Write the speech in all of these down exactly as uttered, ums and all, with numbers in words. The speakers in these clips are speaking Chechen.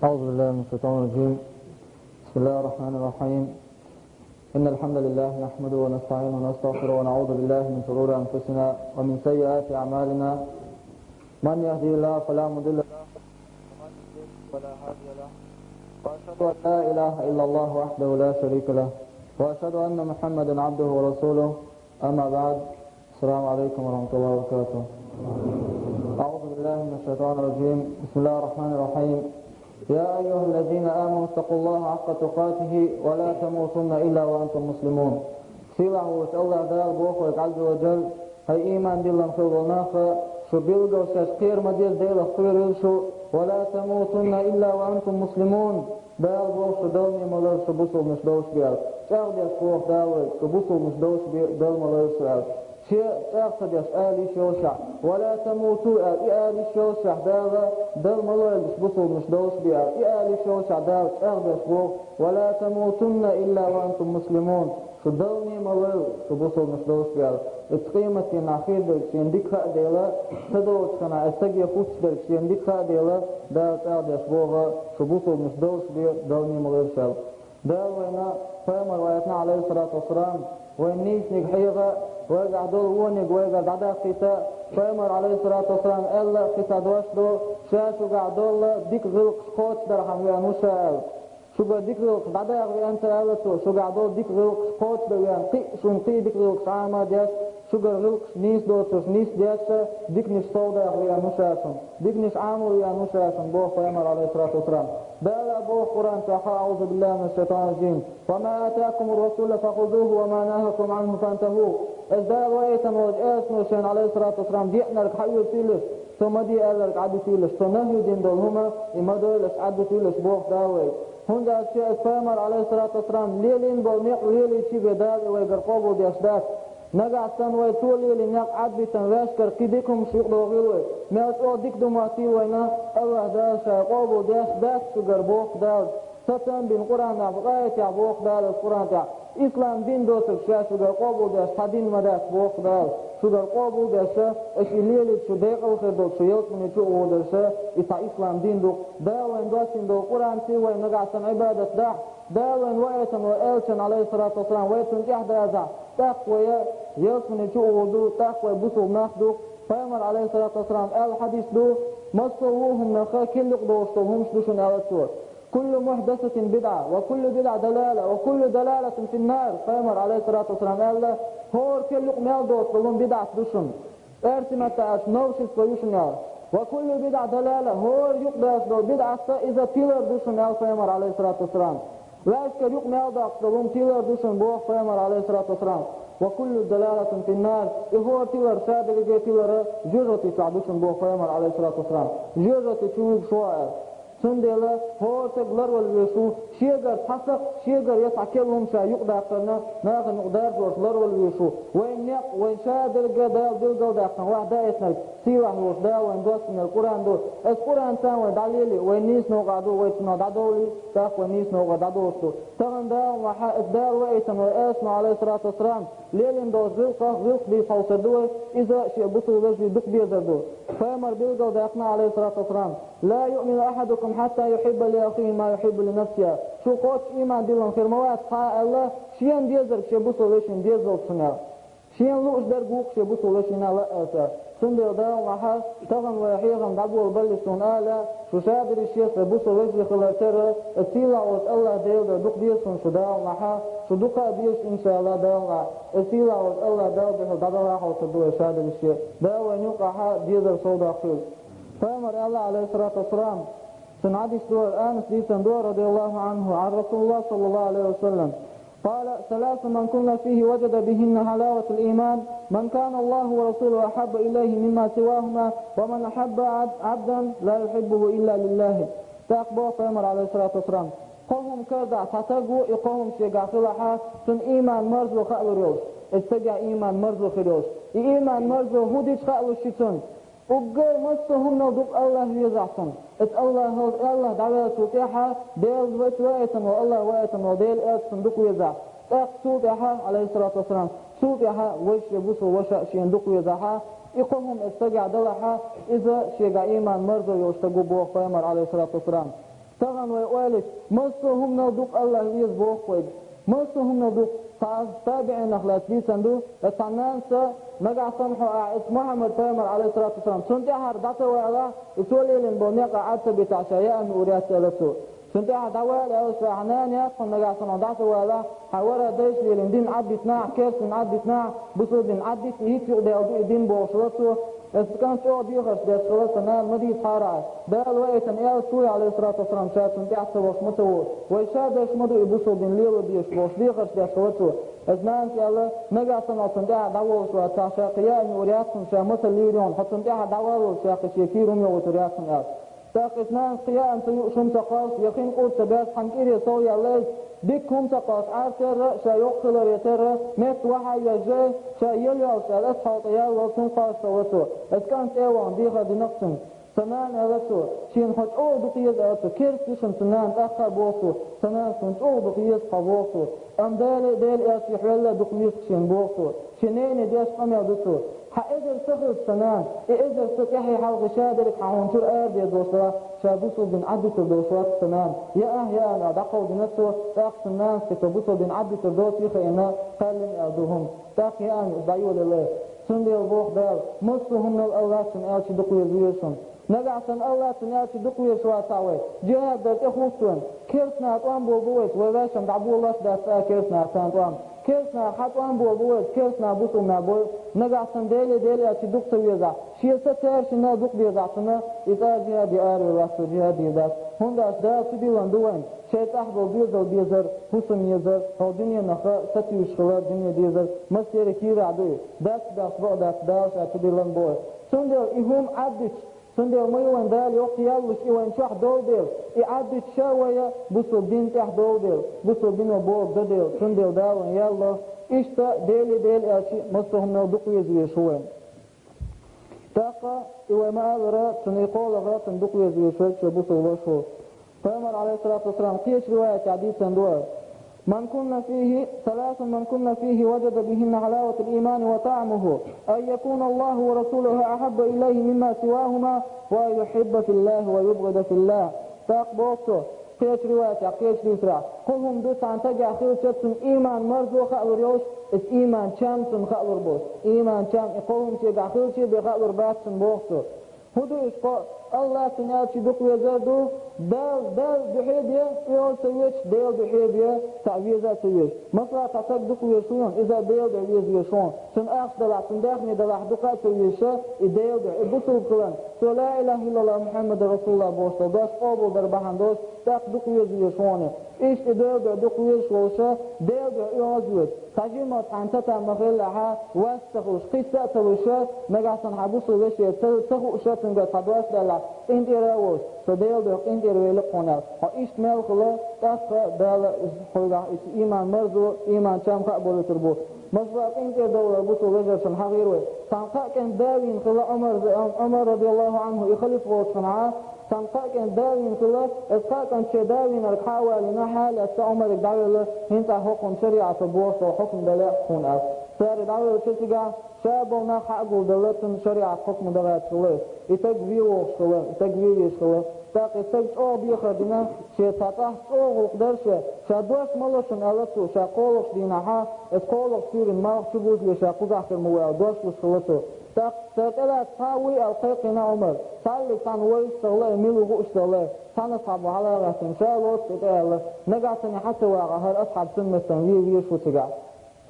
أعوذ بالله من الشيطان الرجيم. بسم الله الرحمن الرحيم. إن الحمد لله نحمده ونستعينه ونستغفره ونعوذ بالله من شرور أنفسنا ومن سيئات أعمالنا. من يهده الله فلا مضل له ومن يضلل فلا هادي له. وأشهد أن لا إله إلا الله وحده لا شريك له. وأشهد أن محمدا عبده ورسوله. أما بعد. السلام عليكم ورحمة الله وبركاته. أعوذ بالله من الشيطان الرجيم. بسم الله الرحمن الرحيم. يا أيها الذين آمنوا اتقوا الله حق تقاته ولا تموتن إلا وأنتم مسلمون. Сийлахь волчу АллахӀ Дала боху вайга, Ӏазза ва Джалла: хӀай ийман диллина хилла нах, шу билггал шаьш кхера ма деза, Делах кхоьруьйту шу, ولا تموتن إلا وأنتم مسلمون. Дала боху, шу далне ма лара шу бусулбанаш долуш бен. ЧӀагӀдеш боху Дала вайга, шу бусулбанаш долуш бен дала ма лара шу аьлла. Шен чӀагӀ ца деш ала йиш йолушехь, ولا تموتوا аьлла, и ала йиш йолушехь Дала, дала ма лойла шу бусулбанаш долуш бен аьлла, и ала йиш йолушехь Дала чӀагӀдеш боху, ولا تموتن إلا وأنتم مسلمون. Шу далне ма лойла шу бусулбанаш долуш бен аьлла. Оцу къематдийнахь хир дерг шена дика хаа дела, ца долучу хенахь оцу стаге хӀуттуш дерг шена дика хаа дела, Дала чӀагӀдеш боху, шу бусулбанаш долуш бен далне ма лойла шу аьлла. Дала вайна пайхамар ваийтина, Ӏалайхиссалату вассалам, вайн нийсаниг хьеха, вайгахь долу вониг вайгара дӀадаккхийта. Пайхамар, Ӏалайхиссалату вассалам, аьлла, кхин цхьа дош ду, ша шуьгахь долу дика гӀиллакхаш кхочушдархьама веана ву ша аьлла. Шуьгара дика гӀиллакхаш дӀадаха веана ца аьлла цо, шуьгахь долу дика гӀиллакхаш кхочушдан веана, кхин а шуна кхин а дика гӀиллакхаш Ӏама а деш, шуьгара гӀиллакхаш нийса доцурш нисдеш, диканаш совдаха веана ву ша шуна, диканаш Ӏамо веана ву ша шуна, боху пайхамар, Ӏалайхиссалату вассалам. Дала боху Къуръан чохь: أعوذ بالله من الشيطان الرجيم. وما آتاكم الرسول فخذوه وما نهاكم عنه فانتهوا. Аса Дала ваийтина волчу элчано шайна, Ӏалайхиссалату вассалам, деанарг хьаоьцуьйлаш, цо ма де аьлларг Ӏаддуьтуьйлаш, цо нахью дина долу хӀума, и ма дойлаш Ӏаддуьтуьйлаш, боху Дала вайга. ХӀунда аьлча аса пайхамар, Ӏалайхиссалату вассалам, лелийна болу некъ лелийча бен Дала и вайгара къобалдеш дац. Нагахь санна вай цо лелийна некъ Ӏадбитина ваьшкара кхин дика хӀумаш юкъадохийла вай, мел чӀогӀа дика ду моттийла вайна, АллахӀ Дала ша къобалдеш дац шуьгара, боху Дала. Сацам бина Къуръанехь бу, аятехь боху Дала Къуръан тӀехь: ислам дин доцург ша шуьгара къобалдеш цхьа дин ма дац, боху Дала. Шуьгара къобалдеш, аша и лелийча шу декъал хир долу, шу ялсамани чу а гӀур дерш, и цхьа ислам дин ду. Дала вайна доссийна долу Къуръанций вай нагахь санна Ӏибадат дахь, Дала вайна ваийтина волу элчанна, Ӏалайхиссалату вассалам, вай цунна тӀаьхьадаьзахь, тӀаккха вай ялсамани чу а гӀур ду, тӀаккха вай бусулба нах ду. Пайхамар, Ӏалайхиссалату вассалам, аьлла хьадис ду: массо а вон хӀуманах керла юкъадолуш долу хӀумаш ду шуна, аьлла цо. كل محدثة بدعة، وكل بدعة ضلالة، وكل ضلالة في النار. Пайхамар, Ӏалайхиссалату вассалам, аьлла: хӀора керла юкъа мел доцу долу хӀума бидӀат ду шуна. Эрсий маттахь аьлча, новшество ю шуна аьлла. وكل بدعة ضلالة, хӀора юкъадоцу долу бидӀат а иза тилар ду шуна аьлла пайхамар, Ӏалайхиссалату вассалам. Ваьшкара юкъа мел доккхуш долу хӀума тилар ду шуна, боху пайхамар, Ӏалайхиссалату вассалам. وكل ضلالة في النار. И хӀора тилар ша дерриге а тилар жоьжахати чохь ду шуна, боху пайхамар, Ӏалайхиссалату вассалам. Жоьжахати чу вуьгуш ву аьлла. Цундела хӀора стаг ларвала везаш ву, шегара цхьа сакхт, шегара я цхьа керла хӀума ша юкъадаккхарна, нахана юкъадаржош ларвала везаш ву. Вайн некъ, вайн ша дерриге а Дала билгалдаьккхина, ваьхьа даийтинарг, сийлахь волуш Дала вайна доссинарг Къуръан ду. Аса Къуръан царна вай дӀалели, вайн нийса новкъа ду, вай цунах дӀадовлий, тӀаккха вайн нийса новкъа дӀадолуш ду. Тахана Дала махьа, аса Дала ваийтина вай элчано, Ӏалайхиссалату вассалам, лелийна долу гӀиллакхах гӀиллакх дийца хьовсур ду вай, иза шен бусулба вежарий дукха безар ду. Пайхамар билгалдаьккхина, Ӏалайхиссалату вассалам: لا يؤمن أحدكم حتى يحب لأخيه ما يحب لنفسه. Шу кхоччуш ийман диллина хир ма вац цхьа а аьлла, шена дезарг шен бусулба вешина дезалц шуна. Шена лууш дерг ву-кх шен бусулба вешина лаьа аьлла. Цундела Дала махьа, тахана вай хьехам дӀаболабаллалц суна ала, шу ша дерриш а шайн бусулба вежарий хилар терра, и сийлахь волчу АллахӀ Дела дара дукха деза шуна шу Дала махьа, шу дукха а дезаш, иншаАллахӀ, Дала махьа. И сийлахь волчу АллахӀ Дала дуьхьал дӀадала хьовсур ду вай ша дерриш а. Дала вайна юкъахь дезар совдоккхийла. Пайхамар аьлла, Ӏалайхиссалату вассалам, цуьнан хьадис ду, Анаса дийцина ду, радияллаху Ӏанху, عن رسول الله صلى الله عليه وسلم. قال: ثلاث من كن فيه وجد بهن حلاوة الإيمان: من كان الله ورسوله أحب إليه مما سواهما، ومن أحب عب-، عبدا لا يحبه إلا لله. ТӀаккха боху пайхамар, Ӏалайхиссалату вассалам: кхо хӀума карадахь цхьа стаг ву, и кхо хӀума шегахь хилахь, цуьнан ийман марзо хаалур йолуш, и стеган ийман марзо хир йолуш. И ийман марзо хӀун дича хаалуш ю цуьнан? Уггар массо а хӀуманал дукха АллахӀ везахь цунна. Оцу АллахӀал, АллахӀ дӀавеллачул тӀаьхьа Дела вайца ваийтина волу, АллахӀ ваийтина волу Дела элча цунна дукха везахь. ТӀаккха цул тӀаьхьа, Ӏалайхиссалату вассалам, цул тӀаьхьа вай шен бусулба ваша а шена дукха везахь, и кхо хӀума оцу стагехь далахь, иза шегахь ийман марзо йолуш стаг ву, боху пайхамар, Ӏалайхиссалату вассалам. Тахан вай ойла еш, массо а хӀуманал дукха АллахӀ веза боху вайга. Массо а хӀуманал дукха. Цхьа аз табиӀинах лаьцна дийцина ду, аса цхьа нанас, нагахь санна хьо ахь, аса Мухьаммад пайхамар, Ӏалайхиссалату вассалам, цунна тӀаьхьара дӀа ца валахь, и цо лелийна болу некъ Ӏад ца битахь, ша яа муьйр яц аьлла цо. Цунна тӀаьхьа дӀавала аьлла, ша хьан нана яц хьуна нагахь санна хьо дӀа ца валахь, хьан вара дайша лелийна дин Ӏад дитинехь, керстанаш Ӏад дитинехь, бусалба дин Ӏад дита, и хӀинца юкъадаьлла ду и дин бохуш хилла цо. Аса кӀант чӀогӀа дехарш деш хилла, сан нана ма дийца хьара, Дала ваийтина аьлла цо, Ӏалайхиссалату вассалам, ша цунна тӀаьхьа ца вахча ма ца ву, вай ша дайша ма ду и бусалба дин лело дезаш бохуш дехарш деш хилла цо. Аса нанас аьлла, нагахь санна хьо цунна тӀаьхьа дӀаволуш вацахь, ша кхин яа муьйр яц хьуна, ша масал лийр ю хьуна, хьо цунна тӀаьхьа дӀаваллалц, ша кхин шен кийра хӀума йогӀуьйтур яц хьуна аьлла. ТӀаккха иза нанас кхин яа ца юуш хӀума ца кхоьллуш, я хин къур ца баьлча, цхьана кӀире сов яьлла иза, дика хӀума ца кхоьллуш, Ӏар терра а, ша йоккха хиларе терра а, метта вахьа а йоьжна, ша елла йолуш аьлла, аса хьо тӀе ял вала цунна кхоьллуш ца вацо. Аса кӀант тӀе а вахана, дехар динарг цуьнга. Сан нана аьлла цо, шена хьо чӀогӀа дукха еза аьлла цо, керста ю шуна сан нана тӀаккха а боху цо, сан нана шуна чӀогӀа дукха еза хьо боху цо. Амма Дала а, Делан элча а хьоьлла а дукха веза шена боху цо. Шен нене деш къамел ду цо. Хьан эзар ца хилча, сан нана, и эзар ца тӀаьхье хьалха ша дерг хьан хьуна чуьра арадер долуш делахь, ша бусалба дин Ӏад дитур долуш вац, сан нана. Яахь, яа аьлла дӀакховдийна цо, тӀаккха сан нанас и со бусалба дин Ӏад дитур доций хаийна, кхоьллина аьлла ду хӀума. ТӀаккха яа а дӀайолаелла. Цундела боху Дала, массо а хӀуманал АллахӀ, цуьнан элча дукха веза веза шуна. Нагахь санна АллахӀ, цуьнан элча дукха везаш вацахь вай, джихӀад дар тӀехутту вайна, керстанаха тӀом болабо вайца, вай ваьшна дӀаболош а дац цкъа а керстанаха царна тӀом. Керстанаха хьан тӀом болабо вайца, керстанаха бусалбанех бой, нагахь санна Деле, Делан элча дукха ца везахь, шен са цаьршинна а дукха дезахь цунна, и цкъа а джихӀаде аравер вац цо, джихӀад дийр дац. ХӀунда аьлча Дала чудиллина ду вайна, шайн цӀахь долу доьзал безар, хӀусам езар, хӀокху дуьненах сатуьйсуш хилар, дуьне дезар, массеран кийрахь ду и. Дац баьхча бакъ дац, Дала ша чудиллина бу вай. Цундела и хӀума Ӏад дича, цундела ма ю вайна Дала йоккха ял луш, и вайна чохь долу дела, и Ӏад дича ша вай бусалба дин тӀехь долу дела, бусалба дино бохург дан дела, цундела Дала вайна ял ло. Иштта Деле, Делан элча а массо а хӀуманал дукха веза везаш ву вайна. ТӀаккха и вай ма-аллара, цуьнан и кхоалгӀа, цуьнан дукха веза везаш верг шен бусалба ваша ву. Пайхамар, Ӏалайхиссалату вассалам, кхечу риваятехь дийцина ду: «من كن فيه ثلاث، من كن فيه وجد بهن حلاوة الإيمان وطعمه، أن يكون الله ورسوله أحب إليه مما سواهما، وأن يحب في الله ويبغض في الله». ТӀаккха боху цо, кхечу риваятехь, кхечу дийцарехь, кхо хӀума ду цхьана стагехь хилча, цуьнан ийман марзо хаалур йолуш, иза ийман чам цуьнан хаалур болуш. Ийман чам и кхо хӀума цигахь хилча бен хаалур бац цуьнан боху цо. ХӀун ду иза кхо? АллахӀ, цуьнан элча дукха везар ду, Дала, Далла дуьхьа а бен, оьгӀаз ца воьдуш, Делан дуьхьа а бен, цхьаъ веза а ца везаш. Масала, цхьа стаг дукха везаш ву хьуна, иза а Делан дуьхьа веза везаш ву хьуна. Цуьнан ахча делахь, цуьнан даьхни делахь, дукха а ца везаш, и Делан дуьхьа, и бусалба хиларна, цо ла илаха иллаллахӀ Мухьаммадан расулуллахӀ бохуш долу дош къобалдар бахьана долуш, тӀаккха дукха веза везаш ву хьуна. Иштта и Делан дуьхьа дукха везаш волуша, Делан дуьхьа оьгӀаз а воьду. Цхьа жимма цхьаьна цатам ма-хиллехьа, вас а ца хуьлуш, кхин са а ца луша, нагахь санна хьан бусалба веше ца, ца хууша, цуьнга цхьа дош даьллехь, къинтӀера а волуш, со Делан дуьхьа къинтӀера велла-кх хьуна аьлла. Хьо иштта мел хила, тӀаккха Дала хьоьгахь иза ийман марзо, ийман чам хаа болуьйтур бу. Масала, къинтӀера довлар бу цо вежаршна хьахийра вай. Цхьана кхаа кӀентан да вийна хилла Ӏумар, Ӏумар радияллаху Ӏанху и халифа волчу хенахь, цхьана кхаа кӀентан да вийна хилла, иза кхаа кӀант шен да вийнарг хьа а валийна, хьалаьцна Ӏумарига дӀавелла, хӀинца хӀокхунна шариӀато бохуш долу хьукам дан лаьа хьуна аьлла. Цара дӀавеллачул цигахь, ша болу нах хьа а гулделла, цунна шариӀат хьукам дан гӀерташ хилла иза. И стаг вен вогӀуш хилла, и стаг вен везаш хилла. ТӀаккха и стага чӀогӀа дехар дина, шен цхьа цӀахь чӀогӀа гӀуллакх дара шен. Ша дош ма ло шуна аьлла цо, ша кхоалгӀачу дийнахьа, иза кхоалгӀачу суьйранна малх чу бузале ша кхузахь хир ма ву аьлла дош луш хилла цо. ТӀаккха цара тӀелаьцна цхьа а вуй аьлла кхайкхийна Ӏумар. Цхьаллиг цхьанна вайша ца хилла, мила ву хууш ца хилла, цхьана асхьаб хьала а гӀаьттина, ша лоцу и тӀе аьлла, нагахь санна хьа ца вагӀахь, хӀара асхьаб цуьнан меттана вен везаш ву цигахь.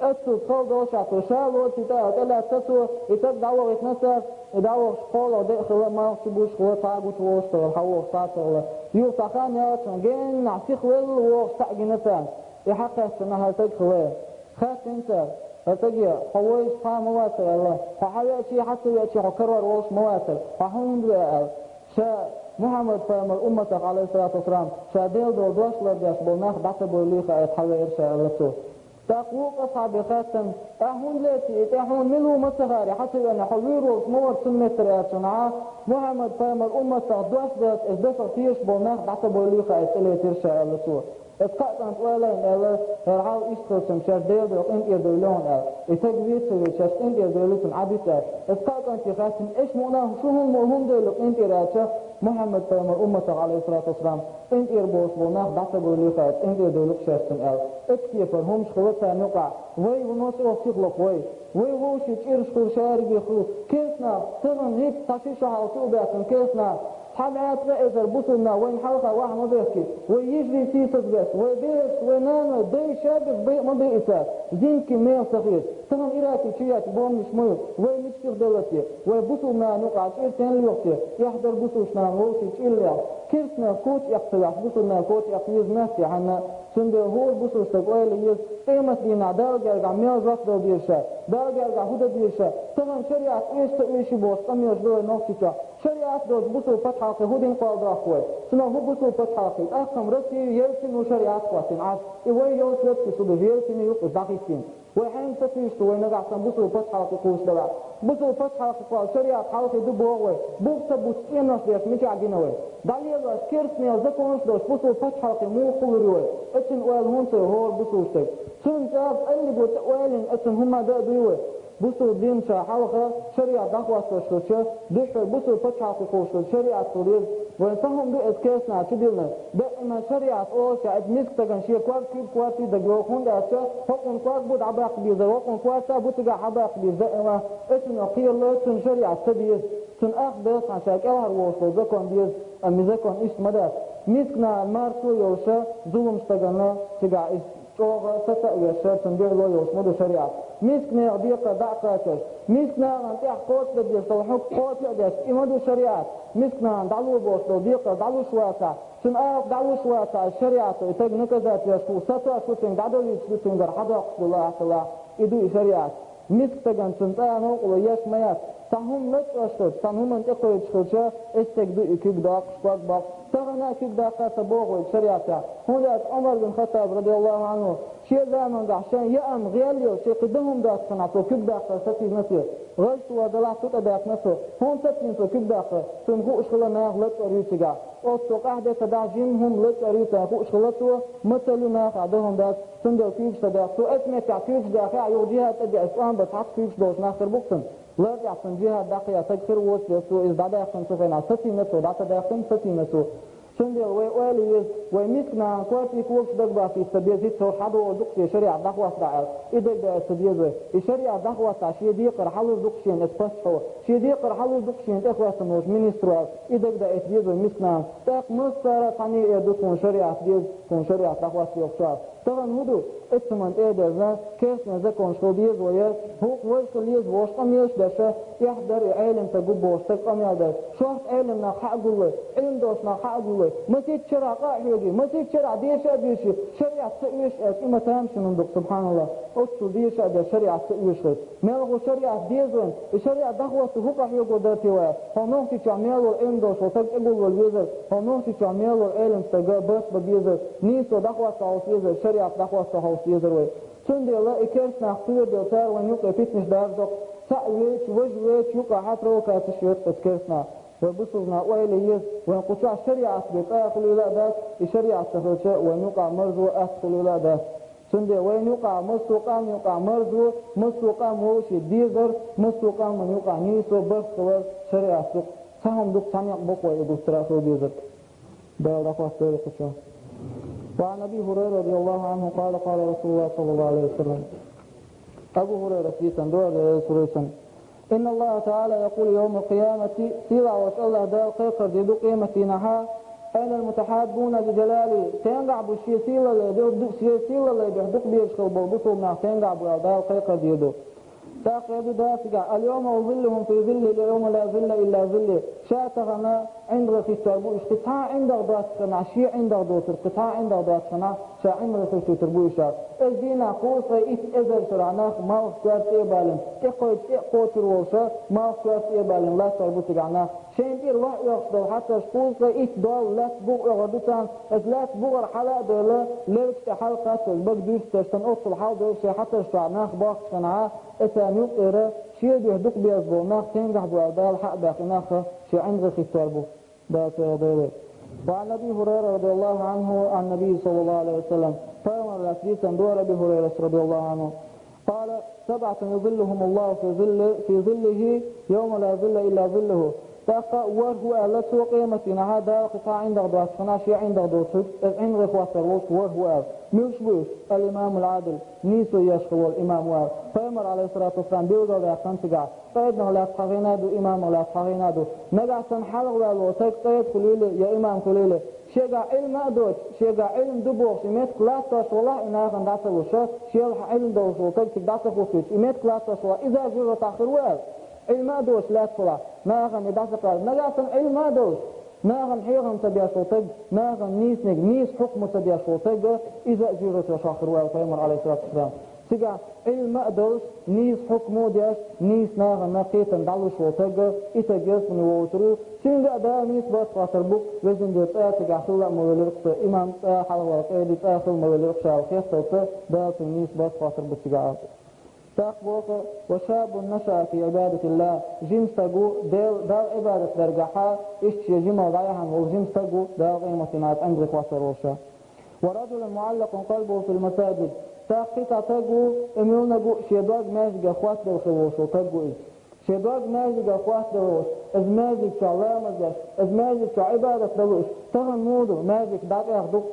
Оццул хала долуш а цо ша лоцу и тӀе аьлла, тӀелаьцна цо, и стаг дӀавахийтина цара, и дӀавахаш кхоалгӀа де а хилла, малх чу бузуш хилла, цхьа а гучуволуш ца хилла, хьан вогӀуш цхьа а ца хилла. Юха цхьа хан яьлча, геннахь сиха велла вогӀуш цхьаъ гина царна. И хьакхаьчча, хӀара стаг хилла. Хаьттина цара: «ХӀара стаге, хьо вайша цхьа а ма вацара», — аьлла. «Хьо хьан веачий, хьан ца веачий, хьо карор волуш ма вацара. Хьо хьуна веа?» — аьлла. Ша Мухьаммад-пайхамар умматах, Ӏалайхиссалату вассалам, ша Делан долу дош лардеш болу нах дӀа ца бойли хаийта хьан веара ша, аьлла цо. ТӀаккха вукху асхьабе хаьттина: «Ахьа хӀунда леций и тӀе, хьуна мила ву ма ца хаьара, хьан ца веана, хьо вуьйр волуш ма вара цунна меттара?» — аьллачунна, Мухьаммад-пайхамар умматах дош даьлча, иза дасах тешаш болу нах дӀа ца бойли хаийта тӀелецира ша, аьлла цо. Эцу кхаа кӀанта ойла йина аьлла, хӀара хьал иштта хилча-м шаьш Делан дуьхьа къинтӀера девлла хьуна аьлла. И стаг вийцар веза, шаьш къинтӀера девлла цунна Ӏадитта аьлла. Эцу кхаа кӀанте хаьттина, эш муъна хӀун шу хӀун мо хӀунда девлла къинтӀера аьлча, Мухьаммад пайхамар умматах, Ӏалайхиссалату вассалам, къинтӀера болуш болу нах дӀа ца бевлли хаьттина, къинтӀера девлла шаьш цунна аьлла. Эцу кепара хӀумаш хилла царна юкъахь, вай ву носо сихлахь вай. Вай вовшийн чӀираш хуьлу, шаьргий хуьлу. Керстанах, тахана хӀинца цхьа ши шо хьалха чу а баьхкина керстанах, цхьа бӀе ткъа эзар бусулба нах вайна хьалха ваха ма бехке, вай йижарий сийсаз беш, вай бераш, вай наной, дай шаберш бе а ма бе и цара, зинкий мел ца хеташ. Тахана Ираке чу етташ бомбанаш ма ю, вай мича сиха делла те, вай бусулба нахана юкъахь чӀир стенна лоьху те, эхь дара бусулба нахана вовшийн чӀир лехь. Керстанех коча эккха ца ваьхьаш, бусулба нахана коча эккха веза моьтту те хьанна. Цундела хӀора бусулба стага ойла еза, къематдийнахь Далла гергахь мел жоп дала деза ша, Далла гергахь хӀун дан деза ша, тахана шариӀат оьшу ца оьший бохуш къамелаш ду вай Нохчийчохь. ШариӀат долчу бусулба пачхьалкхе хӀун дина кхолла доккху вай? Цунах хӀун бусулба пачхьалкхе? ТӀаккха-м Россию Ельцин ву шариӀат хӀоттийна Ӏаш. И вай йолчу летте су ду, Ельцин юкъа дӀахӀиттийна. Вай хьенга ца туьйсу вай нагахь санна бусулба пачхьалкхе кхочуш далахь? Бусулба пачхьалкхе кхолла шариӀат хьалхе ду боху вай. Бух ца бутту цӀенош деш мичахь гина вай? ДӀалелош керстанийн законаш долуш бусулба пачхьалкхе муха хуьлур ю вай? Эцун ойла хӀунда ца йо хӀора бусулба стаг? Цунна цӀа а, цӀанлиг ву тӀе а ойла йина, эцун хӀумма дан а дуй вай? Бусулба дин ша хьалха шариӀат дӀахӀоттош хилча, дуьххьара бусулба пачхьалкхе кхочуш долчу шариӀат хила деза. Вайн цхьа хӀума ду эцу керстанаша чу диллина. Даима шариӀат олу ша, эцу миска стагана шен ког куьг корта дага йогӀу, хӀунда аьлча хӀокхуьнан ког бу дӀабаккха безар, хӀокхуьнан корта бу цигахь хьабаккха беза даима. Эцунах кхерало, цунна шариӀат ца деза. Цунна ах белхахь ша кӀелхьара волуш долу закон деза, амма и закон иштта ма дац. Миска нахана марсо а йолуша, зулам стагана цигахь иштта чӀогӀа саца а веш, цунна дуьхьало йолуш ма ду шариӀат. Миска нехан декхар дӀа а кхачош, миска нахана тӀехь кхочушдан дезаш долу хьукм кхочу а деш, и ма ду шариӀат. Миска нахана дӀало бохуш долу декхар дӀалуш вацахь, цуьнан алапа дӀалуш вацахь, шариӀато и стаг наказать деш ву, сатош ву цуьнга, дӀадовлуьйтуш ду цуьнгара, хьадоккхуш ду лаахь ца лаахь. И ду и шариӀат. Миска стагана цунна цӀа новкъарло еш ма яц. Цхьа хӀума лачкъош долчу, цхьана хӀуманна тӀекхуьйтуш хилча, эцциг ду и куьг доккхуш, ког боккхуш. Тахана а куьг даккха ца боху вайга шариӀатехь. ХӀунда аьлча Ӏумар бин Хаттаб, радияллаху Ӏанху, шен замангахь шен яам гӀелъелла, шен кхин дан хӀума доццу хенахь цо куьг даккха сацийна те? ГӀазот далахь цу тӀе даьккхина цо. ХӀунда сацийна цо куьг даккха? Цунна хууш хилла наха лачкъор ю цигахь. Оццо къаьхьа де ца дахь жимма хӀума лачкъор ю царна хууш хилла цо, мацалла ю нахахь дан хӀума дац, цундела куьйгаш ца даьхна. Цо оцу меттехь куьйгаш даьххехь, юха жихӀад тӀедеъча, тӀом бан цхьацца куьйгаш долуш нах хир бу-кх цунна. Лар тӀехь цунна жихӀад дӀакхиа стаг хир воцуш дела, цо иза дӀадаьккхина цу хенахь, сацийна цо, дӀа ца даьккхина, сацийна цо. Цундела вай ойла еза, вай миска нахана кортий когаш дагабаттийта ца беза, хӀинца хӀара хьадогӀур ду-кх шен шариӀат дӀахӀоттадахь аьлла. И дагадоуьйтуш ца деза вай. И шариӀат дӀахӀоттахь, шен декхар хьалур ду-кх шена эцу паччахьо, шен декхар хьалур ду-кх шена тӀехӀоьттина волчу министро аьлла. И дагадоуьйтуш ца деза вай миска нахана. ТӀаккха массара а цхьаьна эр ду тхуна шариӀат деза, тхуна шариӀат дӀахӀотта йохуш аьлла. Тахана хӀун ду? Эццаман тӀе а дезна, керстанийн законаш хила деза вай, хӀокху вай хила еза бохуш къамелаш деш, эхь дара и Ӏелам стаг ву бохуш стаг къамел деш. Шортта Ӏелам нах хьа а гуллой, Ӏилма долуш нах хьа а гуллой, масийтта шарахь къа а хьоьгий, масийтта шарахь деша а деший, шариӀат ца оьшуш аьлча, и ма тамашийна хӀума ду-кх, субхьаналлахӀ. Оццул деша а деш, шариӀат ца оьшу хилча. Мел ву шариӀат деза вайна, и шариӀат дӀахӀотто хӀун къахьоьгур дара те вай? Хьо Нохчийчохь мел волу Ӏилма долуш волу стаг тӀегулло везар, хьо Нохчийчохь мел волу Ӏелам стаг барт бан безар, нийсо дӀахӀотто хьовса везар, шариӀат дӀахӀотто хьовса везар вай. Цундела и керстанах кхоьруш дела, цара вайна юкъе питанаш даржадо-кх, цхьаъ веъча, важа веъча, юкъахь хьатравкацеш хетта оцу керстанах. Вай бусулба нах, ойла еза, вайн кху чохь шариӀат бен цӀа а хуьлийла а дац, и шариӀат ца хилча, вайн юкъахь марзо атта хуьлийла а дац. Цундела вайна юкъахь, массо а къам юкъахь марзо, массо а къам вовшийн дезар, массо а къаман юкъахь нийсо, барт хилар шариӀат ду-кх. Цхьа хӀума ду-кх, цхьа некъ бу-кх вай и гуттара а хила дезарг. Дала дӀахӀоттадойла кху чу. وعن أبي هريرة رضي الله عنه قال قال رسول الله صلى الله عليه وسلم. Абу ХӀурайрас дийцина ду, Дала реза хуьлийла цунна. إن الله تعالى يقول يوم القيامة, сийлахь волчу АллахӀ Дала кхайкхар дийр ду къематдийнахьа: «أين المتحابون بجلالي؟» Стенгахь бу шен сийлалле дуьхьа, шен сийлалле дуьхьа дукха безаш хила болу бусулба нах стенгахь бу аьлла, Дала кхайкхар дийр ду. ТӀаккха эр ду Дала цигахь: «اليوم أظلهم في ظلي يوم لا ظل إلا ظلي». Ша тахана ӀиндагӀ хӀиттор бу уьш, кхин цхьа а ӀиндагӀ доццу хенахь, шен ӀиндагӀ доцург, кхин цхьа а ӀиндагӀ доццу хенахь, ша ӀиндагӀ хӀиттуьйтур бу уьш аьлла. Оцу дийнахь кхузткъе итт эзар шарахь нах малх коьрта тӀе а балийна, тӀе кхойтта тӀе а кхочур волуша, малх коьрта тӀе а балийна латтор бу цигахь нах. Шайна тӀера ваьхьа оьхуш долу хьацарш кхузткъе итт долла лаьтта бугӀа оьгӀур ду царна, оцу лаьтта бугӀар хьала а девлла, левзаш тӀе хьала кхаччалц бага дуьйцуш дерш санна, оццул хьал девлла шайн хьацарш чохь нах бохкучу хенахь, оцарна юкъера шен дуьхьа дукха безаш болу нах стенгахь бу аьлла, Дала хьа а баьхна, и нах шен ӀиндагӀ хӀиттор бу. Дала царах дойла вай. وعن أبي هريرة رضي الله عنه عن النبي صلى الله عليه وسلم. Пайхамара лаьцна дийцина ду Аби Хурайрас радияллаху Ӏанху. قال: سبعة يظلهم الله في ظل، في ظله يوم لا ظل إلا ظله. ТӀаккха ворхӀ ву аьлла цо къематдийнахьа Дала кхин цхьа ӀиндагӀ доацача хана шен ӀиндагӀ доцург, из ӀиндагӀе хӀоттар волча ворхӀ ву аьлла. Муьлш бу уьш? الإمام العادل, нийсо еш хилла волу имам ву аьлла. Пайхамара, Ӏалайхиссалату вассалам, билгалдаьккхина цигахь. Къеданах лаьцна хьахийна а ду, имамах лаьцна хьахийна а ду. Нагахь санна хьалхаваьлла волу стаг къеда хуьлийла я имам хуьлийла, шегахь Ӏилма а доцуш, шегахь Ӏилма ду бохуш и меттиг латтош валахь, и нахана дӀа ца луш, шел Ӏилма долуш волу стаг цига дӀа ца хӀуттуьйтуш, и меттиг латтош валахь, иза жожагӀатехь хир ву аьлла, Ӏилма а доцуш лаьтталахь, нахана и дӀа ца кхаьчча. Нагахь санна Ӏилма а долуш, нахана хьехам ца беш волу стаг, нахана нийсаниг, нийса хьукма ца беш волу стаг, иза а жожагӀатехь хир ву аьлла Пайхамара, Ӏалайхиссалату вассалам. Цигахь Ӏилма а долуш, нийса хьукма а деш, нийса нахана кхетам дӀалуш волу стаг, и стаг ялсамане воцур ву, цуьнга а Дала нийса барт хӀоттор бу, везан Дела, цкъа а цигахь хилла а ма велира-кх цо, имам, цкъа а хьалхаваьлла къеди, цкъа а хила ма велира-кх ша аьлла, хетталца Дала цуьнга нийса барт хӀоттор бу цигахь. ТӀаккха боху: وشاب نشأ في عبادة الله, жима стаг ву, Дел-, Далла Ӏибадат даргахьа, иштта шен жималла дӀаяхьна волу жима стаг ву, Дала къематдийнахь ӀиндагӀе хӀоттор волуш. ورجل معلق قلبه في المساجد. ТӀаккха кхин цхьа стаг ву, и муьлханиг а шен дог маьждигах хӀоттаделла хилла волуш волу стаг ву иза. Шен дог маьждигах хӀоттаделла волуш, иза маьждиг чохь ламаз деш, иза маьждиг чохь Ӏибадат дан лууш, тахана муха ду, маьждиг дӀатӀех ду-кх.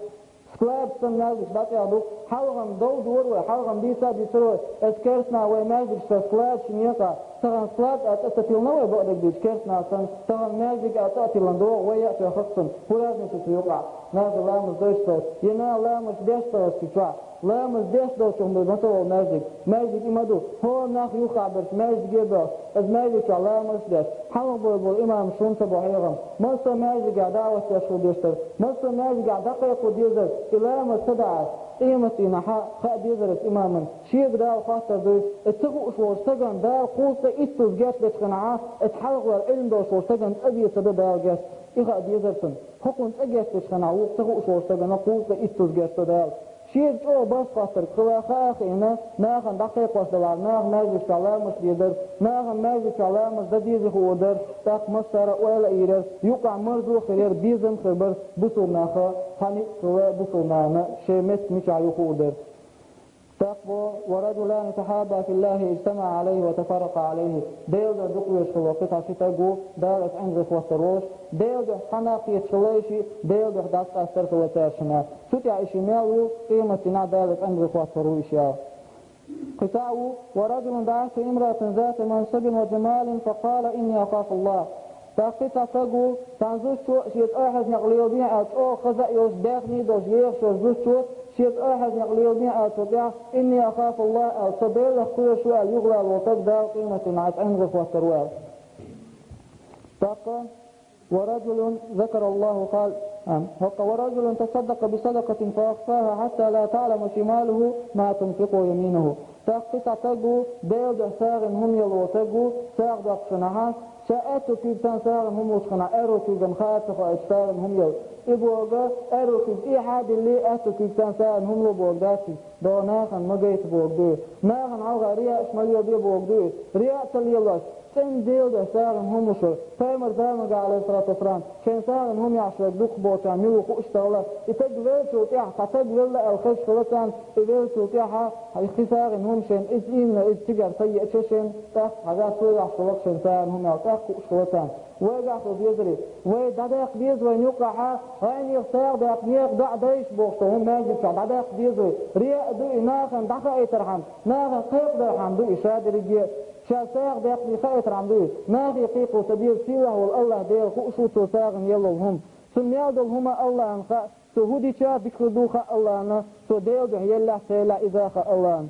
Склад санна маьждиг дӀатӀех ду-кх. Хьалха-м дов дора вай, хьалха-м дийца а дийцира вай, иза керстанаша вай маьждигашкара склад шина екъа, тахана склад а цӀа ца тиллина вай, бакъдерг дийцича, керстанаша санна, тахана маьждиг а цӀа а тиллина догӀу вай а тоьхна-кх цунна. ХӀун разница ю цу юкъахь? Наха ламаз дойчу стагӀа, я наха ламаз деш стагӀа ю цу чохь? Ламаз деш долчух ма ца волу маьждиг. Маьждиг и ма ду. ХӀора нах юххехь берш маьждиге а боьлхуш, иза маьждиг чохь ламаз а деш, хьалха бевлла болу имамаш хӀунда ца бо хьехам? Массо а маьждигехь даӀват деш хила дезара, массо а маьждигехь дӀакхайкхо дезара, и ламаз ца дахь, къематдийнахьа хаа дезара иза имамна, шега Дала хӀоттор дуй, и ца хууш волчу стагана Дала кхузткъе итталц гечдечу хенахь, иза хьалхаваьлла Ӏилма долуш волчу стагана цӀа деза ца до Дала геч. И хаа дезара цунна. ХӀокхунна цӀа гечдечу хенахь вукху ца хууш волчу стагана кхузткъе итталц гечдо Дала. Шега чӀогӀа барт хӀоттарг хила хаа а хиъна, нахана дӀакхайкхош далахь, наха маьждиг чохь ламаз дезара, нахана маьждиг чохь ламаз дан дезий хуур дара, тӀаккха массара а ойла а йийр яра, юкъахь марзо а хир яра, безам а хир бара, бусалба наха цхьаьна а хилла, бусалба нахана шайн меттиг мичахь ю хуур дара. ТӀаккха боху: ورجلان تحابا في الله اجتمعا عليه وتفرقا عليه. Делан дуьхьа дукха везаш хилла кхин цхьа ши стаг ву, Дала иза ӀиндагӀе хӀоттор волуш, Делан дуьхьа цхьаьна кхеташ хилла и шиъ, Делан дуьхьа дӀасакъастар хилла цаьршинна. Цу тӀехь и шиъ мел ву, къематдийнахь Дала иза ӀиндагӀе хӀоттор ву и шиъ. Кхин цхьаъ ву: ورجل دعته امرأة ذات منصب وجمال فقال: إني أخاف الله. ТӀаккха кхин цхьа стаг ву, цхьана зудчо шеца ойхьаза некъ леладе аьлла, чӀогӀа хаза а йолуш, даьхни а долуш, ехаш йолу зудчо шеца ойхьаза некъ леладе аьлла цу тӀехь: إني أخاف الله аьлла, со Делах кхоьруш ву аьлла юхавала волу стаг Дала къематдийнахь иза ӀиндагӀе хӀоттор ву аьлла. ТӀаккха: ورجل ذكر الله خال-، а, хӀокху: ورجل تصدق بصدقة فأخفاها حتى لا تعلم شماله ما تنفق يمينه. ТӀаккха кхин цхьа стаг ву, Делан дуьхьа сагӀина хӀума елла волу стаг ву, сагӀа доккхучу хенахь, ша аьтту куьйга санна сагӀина хӀума лучу хенахь, аьрру куьйгана хаа а ца хоуьйтуш сагӀина хӀума елла. И бохург, аьрру куьйга тӀехьа а диллий, аьтту куьйга санна сагӀина хӀума ло бохург дац иза, догӀу нахана ма гайта бохург ду иза. Нахана хьалха реаш ма леладе бохург ду иза. Реа а ца лелош, цӀена Делан дуьхьа сагӀина хӀума луш вара. Пайхамаран заманахь, Ӏалайхиссалату вассалам, шайна сагӀина хӀума еш верг дукхах боцурна мила ву хууш ца хилла, и стаг веллачул тӀаьхьа, цхьа стаг велла аьлла хезаш хилла царна, и веллачул тӀаьхьа, и кхин сагӀина хӀума шайна, иза иймана, иза цигара ца еача шайна, тӀаккха хьажа цо еш хилла шайна сагӀина хӀума аьлла, тӀаккха хууш хилла царна. Вайгахь хӀун дезарий? Вай дӀадаккха деза вайна юккъехь, гӀайнех сагӀа даккха некъ доӀа дайша бохуш долу хӀума маьждиг чохь дӀадаккха деза вай. Реа а ду и, нахана дӀахаийтархьама, нахана кхайкхадархьама ду и ша дерриге а. Ша сагӀа даккхий хаийтархьама ду и. Нахе кхайкхо ца деза, сийлахь волу АллахӀ Дела хууш ву цо сагӀина елла волу хӀума. Цунна мел долу хӀума АллахӀана хаьа, цо хӀун дича дика хир ду хаьа АллахӀана, цо Делан дуьхьа еллехь а, ца еллехь а, иза а хаьа АллахӀана.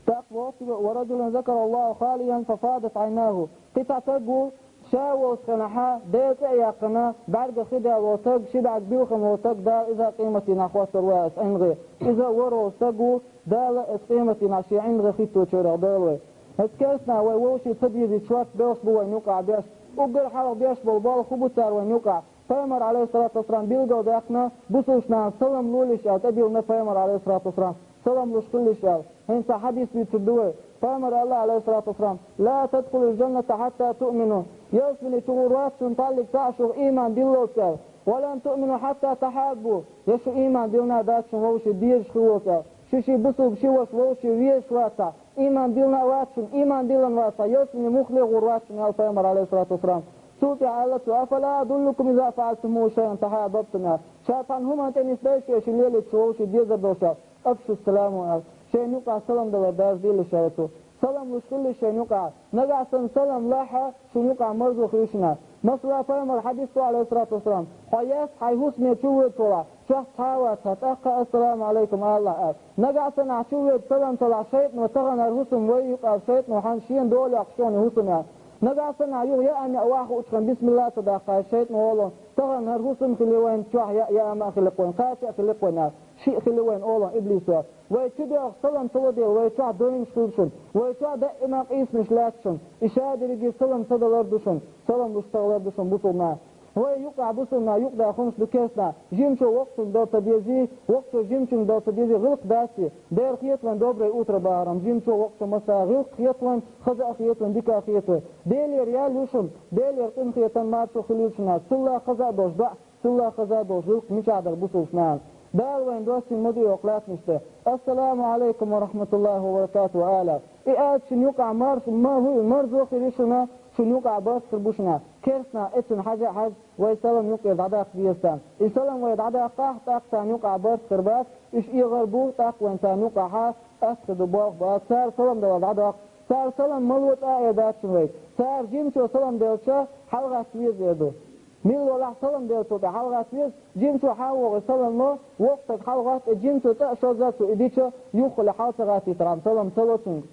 ТӀаккха боху: ورجل ذكر الله خاليا ففاضت عيناه. Кхин цхьа стаг ву, ша волчу хенахь, Делан цӀе а яьккхина, бӀаьргах хи даьлла волу стаг, ши бӀаьрг билхина волу стаг, Дала иза а къематдийнахь хӀоттор ву аьлла иза ӀиндагӀе. Иза а вара волу стаг ву, Дала иза къематдийнахь шен ӀиндагӀе хӀитточарех дала вай. Иза керстанаша вай вовшийн ца дезийта шортта белхаш бу вайна юкъахь беш. Уггар хьалха беш болу болх хӀун бу цара вайна юкъахь? Пайхамара, Ӏалайхиссалату вассалам, билгалдаьккхина, бусалбачу нахана салам лолийша аьлла тӀедиллина пайхамара, Ӏалайхиссалату вассалам, салам луш хилалаш аьлла. ХӀинца хьадис дуьйцур ду вай. Пайхамар аьлла, Ӏалайхиссалату вассалам: «لا تدخلوا الجنة حتى تؤمنوا». Ялсмани чугӀур вац шун таллиг цхьаъ шух иман диллалц аьлла. «ولا تؤمنوا حتى تحابوا». Я шу иман диллина дац шун вовшийн дезаш хиллалц аьлла. Шу ши бусулба ши ваша вовшийн везаш вацахь, иман диллина а вац шун, иман диллина вацахь, ялсмани муххале гӀур вац шун аьлла Пайхамар, Ӏалайхиссалату вассалам. Цул тӀаьхьа аьлла цо: «أفلا أدلكم إذا فعلتموه شيئا تحاببتم», аьлла. Ша цхьана хӀуманна тӀе нисбойла шо шун лелийча шун вовшийн дезар долуш аьлла. «أفشوا السلام», аьлла. Шайна юкъахь салам далар даржаделаш аьлла цо. Салам луш хилалаш шайна юкъахь. Нагахь санна салам лахь, шун юкъахь марзо хир ю шуна. Масала, Пайхамар хьадис ду, Ӏалайхиссалату вассалам: «Хьо яц хьайн хӀусаме чувоьдучул тӀаьхьа, чохь цхьа а вацахь, тӀаккха „Ассаламу Ӏалайкум“ ала», аьлла. Нагахь санна ахь чувоьду салам ца лахь, шайтӀано тахана хӀара хӀусам вай юкъа, шайтӀано хьан шена дола йоккхуш ю хӀара хӀусам аьлла. Нагахь санна ахь юха яа а меа ваха хуучу хенахь бисмилла а ца даккхахь, шайтӀано олу: «Тахана хӀара хӀусам хили вайн, чохь яа, яа а меа хили вайн, кхача а хили вайн», аьлла. Шиъ хили вайн олу иблисо. Вай чу доьлхуш салам ца ло дела, вай чохь дойнаш хила шуна, вай чохь даима къийсамаш лаьцна шуна. И ша дерриге салам ца далар ду шуна, салам луш ца гӀалар ду шуна бусулба нах. Вай юкъахь бусулба нах юкъадаьхна хӀуманаш ду керста нах. Жимачо воккхачуьнга дала ца дезий, воккхачо жимачуьнга дала ца дезий, гӀиллакх дац и. Дера хета вайн доброе утро бахаран, жимачо воккхачо масала гӀиллакх хета вайн, хаза а хета вайн, дика а хета вайн. Делера ял ю шуна, Делера къинхетам, маршо хилийла шуна, цул а хаза а долуш доӀа. Цул а хаза а долуш гӀиллакх мичахь дара бусулба нахана? Дала вайн доссийна ма ду оха лаьттанаш тӀе. «Ассаламу Ӏалайкум ва рахьматуллахӀи ва баракатухӀу», ала. И аьлча шун юкъахь марш-, ма-, хӀу-, марзо хир ю шуна, шун юкъахь барт хир бу шуна. Керста нах эцунна хьажа а хьажа, вай салам юкъера дӀадаккха деза царна. И салам вай дӀадаккхахь, тӀаккха царна юкъахь барт хир бац, уьш эгӀар бу, тӀаккха вайн царна юкъахь атта хир ду, болх бу. Цара салам далар дӀадоккху. Цара салам ма ло цкъа а эр дац шуна вайга. Цара жимачо салам делча, хьалагӀатта веза эр ду. Мила валахь салам деллачул тӀаьхьа хьалагӀатта веза, жимачо хьан вогӀий салам ло, воккха стаг хьалагӀотту, и жимачо цкъа а шозза а цо и дича, юххе хьала ца гӀаттийтархьама, салам ца ло цуьнга.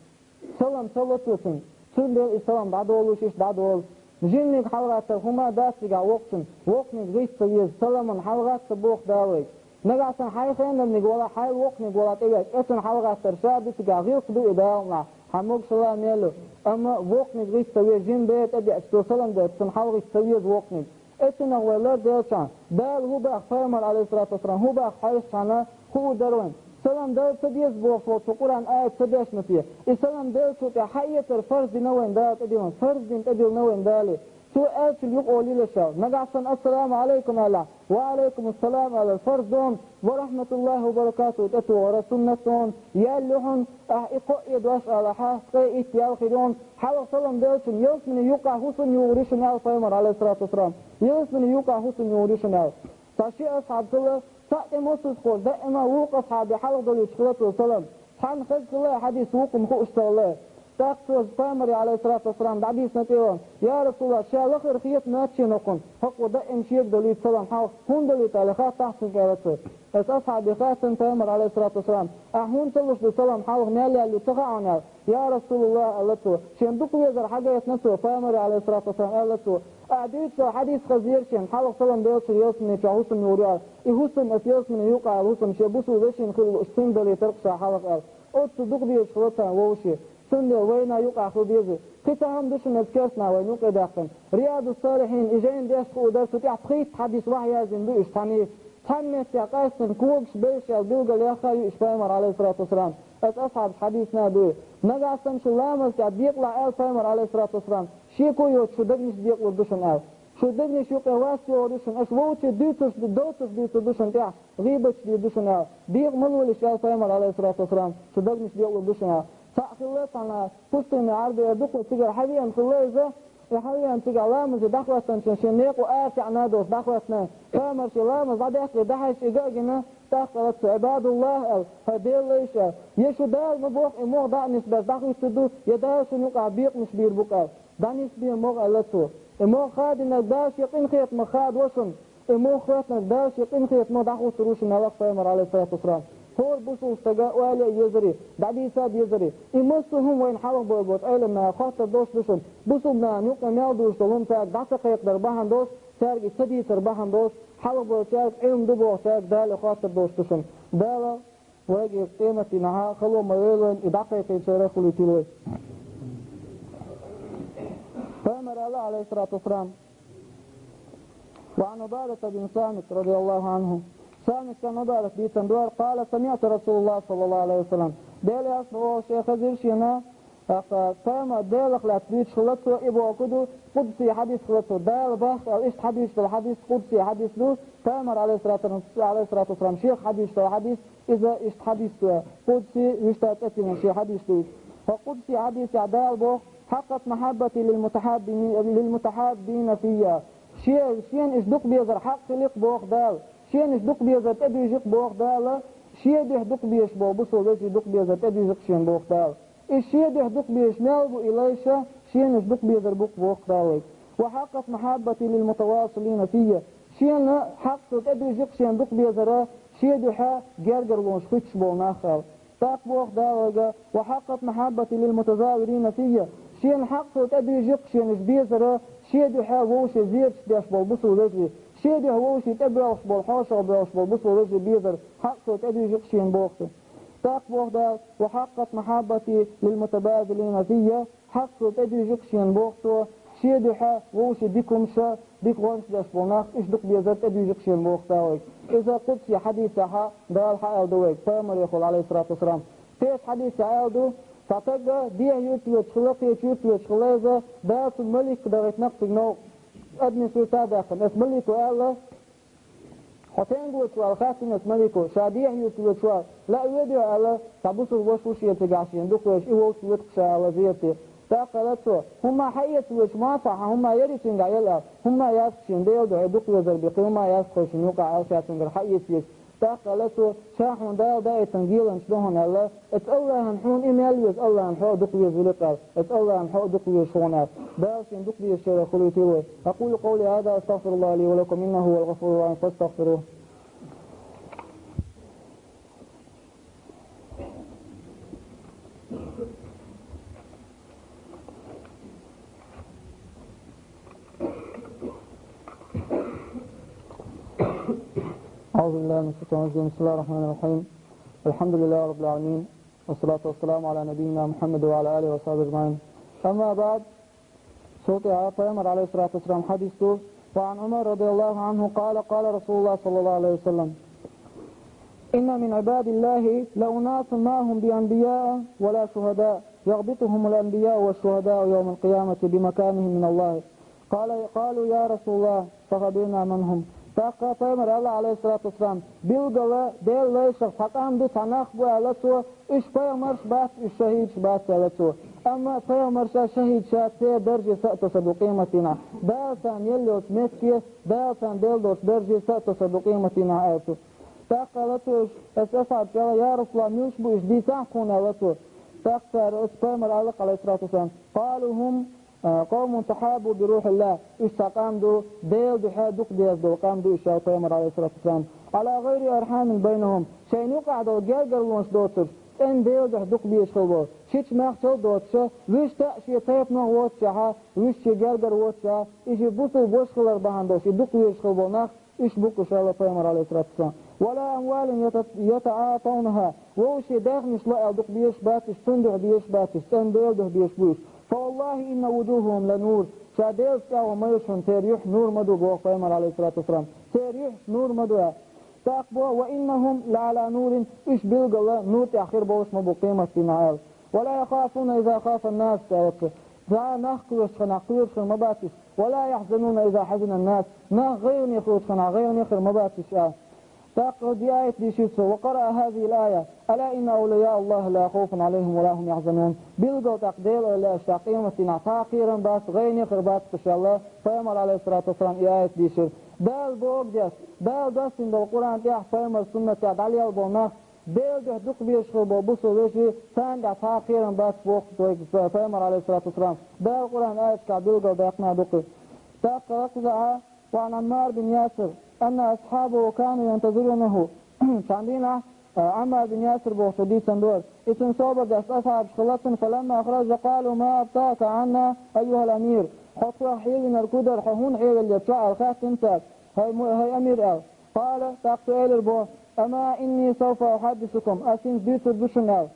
Салам ца ло цо цуьнга. Цундела и салам дӀадолуш иштта дӀадолу. Жиманиг хьалагӀаттар хӀума а дац цигахь воккхачун, воккханиг гӀийтта ца веза, саламан хьалагӀатта ца боху Дала вайга. Нагахь санна хьайн хенарниг валахь, хьайл воккханиг валахь тӀевеача, эцунна хьалагӀаттар ша ду цигахь, гӀиллакх ду и Дала мукъ лахь, хьан могушалла мел ю. Амма воккханиг гӀийтта ца веза, жима бер тӀедеача, цо салам делча, цунна хьалагӀийтта ца веза воккханиг. Эцунах вай ларделчахьана, Дала хӀун боху, Пайхамар, Ӏалайхиссалату вассалам, хӀун боху хьовсучхьана, хуур дара вайн. Салам дала ца деза бохуш волчо Къуръан аят ца дешна те? И салам деллачул тӀаьхьа хьаэцар фарз дина вайн Дала тӀедиллина, фарз дина тӀедиллина вайн Дала. Цо аьллачул юкъа олийла ша. Нагахь санна «Ассаламу Ӏалайкум» аьлла, «Ва Ӏалайкум ассалам» аьлла, фарз ду хьуна, «Ва рахьматуллахӀи ва баракатухӀу» тӀетухура, суннат ду хьуна, ял ю хьуна, ахь и кхоъ а дош алахьа, ткъе итт ял хир ю хьуна, хьалха салам деллачун ялсмани юкъахь хӀусам югӀур ю шуна аьлла Пайхамар, Ӏалайхиссалату вассалам. Ялсмани юкъахь хӀусам югӀур ю шуна аьлла. Цхьа ши асхьаб хилла, цхьаъ тӀе массаза кхочуш, даима вукху асхьабе хьалха долуьйтуш хилла цо салам. Цхьанна хаза хилла хьадис, вукхунна хууш ца хилла. ТӀаккха цо Пайхамаре, Ӏалайхиссалату вассалам, дӀадийцина тӀе ван: «Я Расулаллах, ша лахара хета моьтту шена хӀокхунна, хӀокхо даим шега долуьйту салам хьалха, хӀунда долуьйту?» аьлла, хаттахь цуьнга аьлла цо. Аса асхьабе хаьттина Пайхамар, Ӏалайхиссалату вассалам: «Ахь хӀунда ца луш ду салам хьалха, мел яьлла ю ца хаьа хьуна?» аьлла. «Я Расулаллах», аьлла цо, шен дукха везар хьагайтина цо Пайхамаре, Ӏалайхиссалату вассалам, аьлла цо: «Ахь дуьйцуш долу хьадис хаза дара шена, хьалха салам деллачун ялсмани чохь хӀусам югӀур ю», аьлла. И хӀусам аса ялсмани юкъа аьлла, хӀусам шен бусулба вешина хилла лууш, цуьнга далийтар-кх ша хьалха аьлла. Оццул дукха безаш хилла царна вовшийн. Цундела вайна юкъахь хила деза. Кхин цхьа хӀума ду шуна аса керста нах вайна юкъа даьккхина. Риядус-Салихьин, и жайна деш хуур дара, цу тӀехь пхийтта хьадис вахьаяздина ду уьш цхьаьна. Цхьана меттехь къаьстина когаш белшал билгалъяьккхина ю уьш Пайхамар, Ӏалайхиссалату вассалам. Аса асхьабаш хьадийцина а ду. Нагахь санна шу ламаза тӀехь декъалахь аьлла Пайхамар, Ӏалайхиссалату вассалам, шеко йоцуш шу дегнаш декъалур ду шуна аьлла. Шу дегнаш юкъе вас йогӀур ю шуна, аша вовче дуьйцурш, доцурш дуьйцур ду шуна тӀехь, гӀийбаташ дийр ду шуна аьлла. Декъа ма лолаш аьлла Пайхамар, Ӏалайхиссалату вассалам, шу дегнаш декъалур ду шуна аьлла. Цхьаъ хилла цхьана пустыне Ӏарбе эр ду-кх, цигара хьан веана хилла иза, и хьан веана цигахь ламазе дӀахӀоьттинчунна шен некъо ара чӀагӀна долуш дӀахӀоьттина. Пайхамар шен ламаз дӀадаьккхе, дӀахьаьжча и ган а гина, тӀаккха аьлла цо: «ӀибадуллахӀ», аьлла, хӀай Делан лайш аьлла, я шу Дала ма бохху и могӀа дӀа а нисбеш дӀахӀуьттур ду, я Дала шуна юкъахь бекхамаш бийр бу-кх аьлла. ДӀанисбе могӀа аьлла цо. И могӀа хадийнарг Дала шен къинхетамах хадо шуна. И могӀа хӀоьттинарг Дала шен къинхетамах дӀахӀуттур ву шуна аьлла-кх Пайхамар, Ӏалайхиссалату вассалам. ХӀора бусулба стага ойла а езарий, дӀадийца а дезарий. И массо а хӀума вайна хьалха бевлла болчу Ӏеламнаха хоттур долуш ду шуна. Бусулба нахана юкъа мел дузуш долу хӀума цаьрга дӀа ца кхайкхадар бахьана долуш, цаьрга и ца дийцар бахьана долуш, хьалха болчаьрга Ӏилма ду бохучаьрга Дала хоттур долуш ду шуна. Дала вайга и къематдийнахьа хало ма йойла вайна, и дӀакхайкхийначарах хуьлуьйтийла вай. Пайхамар аьлла, Ӏалайхиссалату вассалам: «وعن عبادة بن الصامت رضي الله عنه». Самит бин Ӏубадат дийцина дара: «قال: سمعت رسول الله صلى الله عليه وسلم». Делан элчано олуш хезира шена, тӀаккха пайхамар Делах лаьцна дуьйцуш хилла цо, и бохург ду, къудси хьадис хилла цо. Дала боху аьлла, иштта хьадис долу хьадис, къудси хьадис ду, пайхамар, алейхиссалату, алейхиссалату вассалам, шех хьадис долу хьадис, иза иштта хьадис ду, къудси, вуьшта цӀе тина шен хьадис ду иза. Хьо къудси хьадисехь Дала боху: «حقت محبتي للمتحابين، للمتحابين في». Шен, шена иштта дукха безар хьакъ хили-кх боху Дала. Шена иштта дукха безар тӀедуьйжи-кх боху Дала. Шен дуьхьа дукха безаш болу бусалба вежарий дукха безар тӀедуьйжи-кх шена боху Дала. И шен дуьхьа дукха безаш мел бу и лайша, шена иштта дукха безар бу-кх боху Дала вайга. «وحقت محبتي للمتواصلين في». Шена хьакъ хила тӀедуьйжи-кх шена дукха безар, шен дуьхьа гергарлонаш хуьттуш болу нах аьлла. ТӀаккха боху Дала вайга: «وحقت محبتي للمتزاورين في». Шена хьакъ хила тӀедуьйжи-кх шена уьш безар, шен дуьхьа вовшийн зерат деш болу бусалба вежарий, шен дуьхьа вовшийн тӀебоьлхуш болу, хьошалгӀа боьлхуш болу бусалба вежарий безар хьакъ хила тӀедуьйжи-кх шена боху. ТӀаккха боху Дала: «وحقت محبتي للمتباذلين في». Хьакъ хила тӀедуьйжи-кх шена боху цо, шен дуьхьа вовшийн дика хӀумаш, дика гӀоьнаш деш болу нах, уьш дукха безар тӀедуьйжи-кх шена боху Дала вайга. Иза къудси хьадисехь Дала хьааьлла ду вайга, пайхамарехула, алейхиссалату вассалам. Кхечу хьадисехь аьлла ду, цхьа стаг дехьа юьртахь воьдуш хилла, кхечу юьртахь воьдуш хилла иза, Дала цунна малик дахийтина-кх цига новкъа, адамийн сурта а даьккхина. Оцу малико аьлла: «Хьо стенга воьдуш ву?» аьлла хаьттина оцу малико. «Ша дехьа юьртахь воьдуш ву», аьлла. «Лаа воьдий хьо?» аьлла, цхьа бусалба ваша ву шен цигахь шена дукха везаш, и волчу воьду-кх ша аьлла зерате. ТӀаккха аьлла цо: «ХӀумма хьаэца воьдуш, массо а хьан хӀумма ярий цуьнгахь елла?» аьлла. «ХӀумма яц-кх шена, Делан дуьхьа дукха везар бен, кхин хӀумма яц-кх шуна юкъахь», аьлла, ша цуьнгара хьаэца веза. ТӀаккха аьлла цо: «Ша хьуна Дала даийтина геланаш ду хьуна», аьлла. «Оцу АллахӀан хьуна и мел веза, АллахӀан хьо а дукха веза вили-кх», аьлла. «Оцу АллахӀан хьо а дукха веза хьуна», аьлла. Дала шена дукха везачарах хуьлуьйтийла вай. أقول قولي هذا، أستغفر الله لي ولكم، إنه هو الغفور الرحيم، فاستغفروه. أعوذ بالله من الشيطان الرجيم. بسم الله الرحمن الرحيم. الحمد لله رب العالمين. والصلاة والسلام على نبينا محمد وعلى آله وصحبه أجمعين. أما بعد. Цул тӀаьхьа пайхамар, алейхиссалату вассалам, хьадис ду: «وعن عمر رضي الله عنه قال: قال رسول الله صلى الله عليه وسلم: إن من عباد الله لأناس ما هم بأنبياء ولا شهداء، يغبطهم الأنبياء والشهداء يوم القيامة بمكانهم من الله. قال، قالوا: يا رسول الله، فأخبرنا من هم؟» ТӀаккха пайхамар аьлла, алейхиссалату вассалам: «Билггала, Делан лайшах цхьа къам ду, цхьа нах бу, — аьлла цо, — уьш пайхамарш бац, уьш шахӀидаш бац, — аьлла цо. — Амма пайхамарша, шахӀидаша, церан дарже са а тосур ду къематдийнахь. Дала царна елла йолчу метте, Дала царна делла долчу дарже са а тосур ду къематдийнахь», — аьлла цо. ТӀаккха аьлла цо уьш, оцу асхьабаша аьлла: «Я Расулаллах, муьлш бу уьш, дийцахьа кхунна», — аьлла цо. ТӀаккха цара оцу пайхамара аьлла-кх, алейхиссалату вассалам: «قالوا: هم قوم تحابوا بروح الله». Уьш цхьа къам ду, Делан дуьхьа дукха деза долу къам ду уьш, аьлла пайхамара, алейхиссалату вассалам. «على غير أرحام بينهم». Шайна юкъахь долу гергарлонаш доцурш, цӀена Делан дуьхьа дукха безаш хилла болу. Шича махчал а доцуша, вуьшта а шен тайпанах воццушехьа, вуьшта шен гергара воццушехьа, и шен бусалба ваша хилар бахьана долуш, и дукха везаш хилла болу нах, уьш бу-кх уьш, аьлла пайхамара, алейхиссалату вассалам. «ولا أموال يت-، يتعاطونها». Вовшийн даьхнаш ло аьлла дукха безаш бац уьш, цунна дуьхьа безаш бац уьш, цӀена Делан дуьхьа безаш бу уьш. «فوالله إن وجوههم لنور». Ша Делаца тӀаьхьо майра шуна, церан юьхь нур ма ду, боху пайхамара, алейхиссалату вассалам. Церан юьхьаш нур ма ду, аьлла. ТӀаккха боху: «وإنهم لعلى نور». Уьш билггала нур тӀехь хир болуш ма бу къематдийнахь, аьлла. «ولا يخافون إذا خاف الناس», аьлла цо. Цхьа нах кхоьруш хенахь кхоьруш хир ма бац уьш. «ولا يحزنون إذا حزن الناس». Нах гӀайгӀане хуьлучу хенахь гӀайгӀане хир ма бац уьш, аьлла. ТӀаккха и аят дийшира цо: «وقرأ هذه الآية: ألا إن أولياء الله لا خوف عليهم ولا هم يحزنون». Билггала тӀаккха Делан эвлаяаш тӀаккха къематдийнахь цхьа а кхерам бац, гӀайгӀане хир бац уьш, аьлла, пайхамара, алейхиссалату вассалам, и аят дийшира. Дала бохург деш, Дала доссийна долу Къуръан тӀехь, пайхамара суннат тӀехь дӀалелла болу нах, Делан дуьхьа дукха безаш хилла болу бусалба вежарий, царна тӀехь цхьа а кхерам бац, боху вайга пайхамара, алейхиссалату вассалам. Дала Къуръан аяташкахь билггала даьккхина ду-кх и. ТӀаккха лакхаза а: «وعن عمار بن ياسر أن أصحابه كانوا ينتظرونه». Цхьана дийнахь, а, Ӏаммар бин Ясир бохучо дийцина дара. И цуьнан собар деш асхьабаш хилла цунна: «فلما خرج قالوا: ما أبطأك عنا أيها الأمير». «Хьо тхох хьелийнарг хӀун дара, хьо хӀунда хьевеллера чохь?» аьлла хаьттина цара. «ХӀай му-, хӀай амир», аьлла. «قال», тӀаккха цо элира боху: «أما إني سوف أحدثكم», ас хӀинца дуьйцур ду шуна аьлла.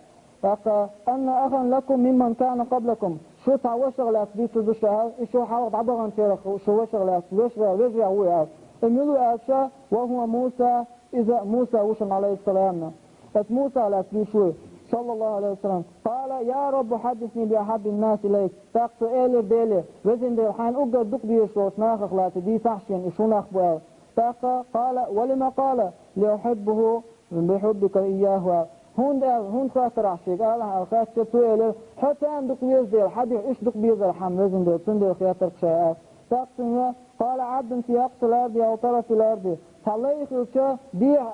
ТӀаккха: «أن أخا لكم ممن كان قبلكم». Шу цхьа вашах лаьцна дуьйцур ду ша аьлла, и шу хьалха дӀабаханчарах шу вашах лаьцна, вежарий, вежарий ву аьлла. И мила ву аьлча, «وهو موسى», иза Муса ву шуна, алейхиссалам. Ас Муса лаьцна дуьйцур ву. صلى الله عليه وسلم. قال: يا رب حدثني بأحب الناس إليك. ТӀаккха цо элира: Дела, везан Дела, хьайна уггар дукха дезаш долчу нахах лаьцна дийцахь шена, и шун нах бу аьлла. ТӀаккха: قال: ولم؟ قال: لأحبه بحبك إياه. ХӀунда аьлла, хӀунда хоттарахь шега, алахь аьлла хаьттича, цо элира: хьо царна дукха веза, Дела, хьан дуьхьа уьш дукха безархьама, везан Дела, цундела хоттар-кх ша аьлла. ТӀаккха цуьнга: قال: عبد في أقصى الأرض أو طرف الأرض. Цхьа лай хилча дехьа,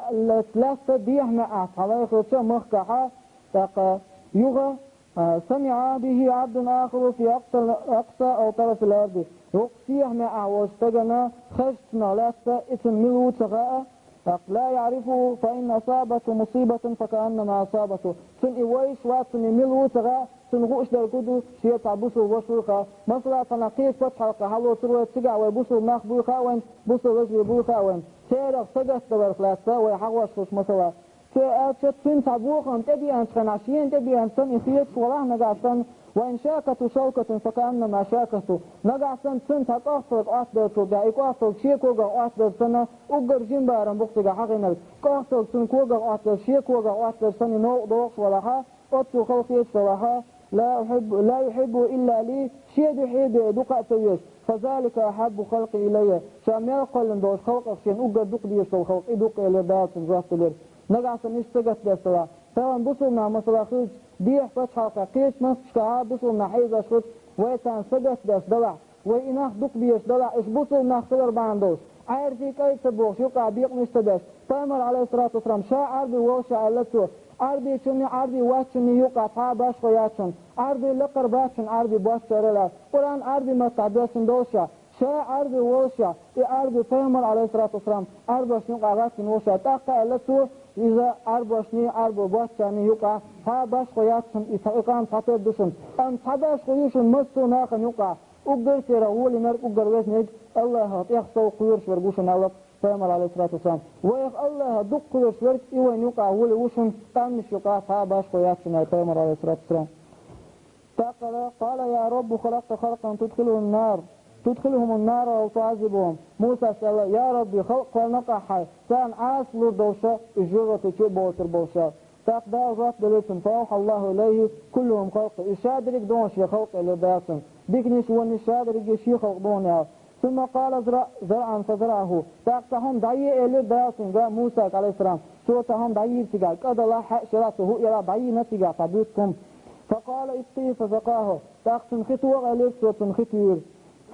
лаьцна дехьа маьӀӀехь, цхьа лай хилча махкахь, тӀаккха юха, а, سمع به عبد آخر في أقصى، أقصى أو طرف الأرض. ВоккхагӀ сехьа маьӀӀехь волчу стагана хезча цунах лаьцна, и цунна мила ву ца хаьа, тӀаккха لا يعرفه فإن أصابته مصيبة فكأنما أصابته. Цунна и вайш вац, цунна и мила ву ца хаьа, цунна хууш дерг хӀун ду, шен цхьа бусалба ваша вуй хаьа. Масала, тхьана кхечу пачхьалкхе хьалоцур вай, цигахь вай бусалба нах буй хаьа вайна, бусалба вежарий буй хаьа вайна. Церах сагатдаларх лаьцна вай хьахош хуш масала. Цо аьлча, цуьнан цхьа бохам тӀебеанчу хенахь, шена тӀебеанчу санна и хеташ валахь нагахь санна, وإن شاكته شوكة فكأنما شاكته. Нагахь санна цуьнан цхьа кӀохталг Ӏоттаделлачул тӀаьхьа, и кӀохталг шен когах Ӏоттаделча санна, уггар жима барам бу-кх цигахь хьахийнарг. КӀохталг цуьнан когах Ӏоттаделча, шен когах Ӏоттаделча санна, и новкъа догӀуш валахь, оццул хала хеташ валахь, لا أحب، لا يحب إلا لي, шен дуьхьа бен дукха а ца везаш, فذلك أحب الخلق إلي. Ша мел кхоьллина долчу халкъах шена уггар дукха дезаш долу халкъ и ду-кх, элира Дала цунна жоп делира. Нагахь санна иштта сагатдеш далахь, тахана бусалба нах масала хилча, дехьа пачхьалкхехь, кхечу мостагӀчохь бусалба нах хьийзош хилча, вай царна сагатдеш далахь, вай и нах дукха безаш далахь, уьш бусалба нах хилар бахьана долуш, Ӏаьржий кӀай ца бохуш, юкъахь бекъамаш ца беш, Пайхамар, عليه الصلاة والسلام, ша Ӏаьрби волуш аьлла цо, Ӏаьрбичунний, Ӏаьрби воцчунний юкъахь цхьа а башхо яц шуна, Ӏаьрби лакхара бац шуна, Ӏаьрби боцчарел а. Къуръан Ӏаьрби маттахь доьссина долуш а, ша Ӏаьрби волуш а, и Ӏаьрби Пайхамар, عليه الصلاة والسلام, Ӏаьрбошна юкъахь гӀаттина волуш а, тӀаккха аьлла цо, иза Ӏаьрбошний, Ӏаьрби боцчарний юкъахь цхьа а башхо яц шуна, и цхьа, и къам цхьатера ду шуна. Амма цхьа башхо ю шуна массо а нахана юкъахь, уггар церах гӀоле мерг, уггар веза нерг, Аллахьах тӀех сов кхоьруш верг ву шуна аьлла Пайхамар, عليه الصلاة والسلام. Вайх Аллахьах дукха кхоьруш верг, и вайна юкъахь гӀоле ву шуна, къаьмнаш юкъахь цхьа а башхо яц шуна аьлла Пайхамар, عليه الصلاة والسلام. ТӀаккха: قال: يا رب خلقت خلقا تدخلهم النار، تدخلهم النار أو تعذبهم. Мусас аьлла: «Я Рабби, халкъ кхоьллина-кх ахь хьайн, царна Ӏазап лур долуш а, уьш жоьжахати чу а боцур болуш а». ТӀаккха Дала жоп делира цунна: فأوحى الله إليه: كلهم خلقي. Уьш шадерриг а ду хьуна шен халкъ, элира Дала цунна. Диканаш, вонаш шадерриге шен халкъ ду хьуна аьлла. ثم قال: ازرع زرعا فزرعه. ТӀаккха цхьа хӀума дӀае, элира Дала цуьнга, Мусага, عليه السلام. Цо цхьа хӀума дӀайийра цигахь, кӀа далахь, хьаьа елахь, цо хӀуъа елахь, дӀайийна цигахь цхьа буьтка хӀума. فقال: اسقه فسقاه. ТӀаккха цунна хи тоха, элира цо, цунна хи туьйра.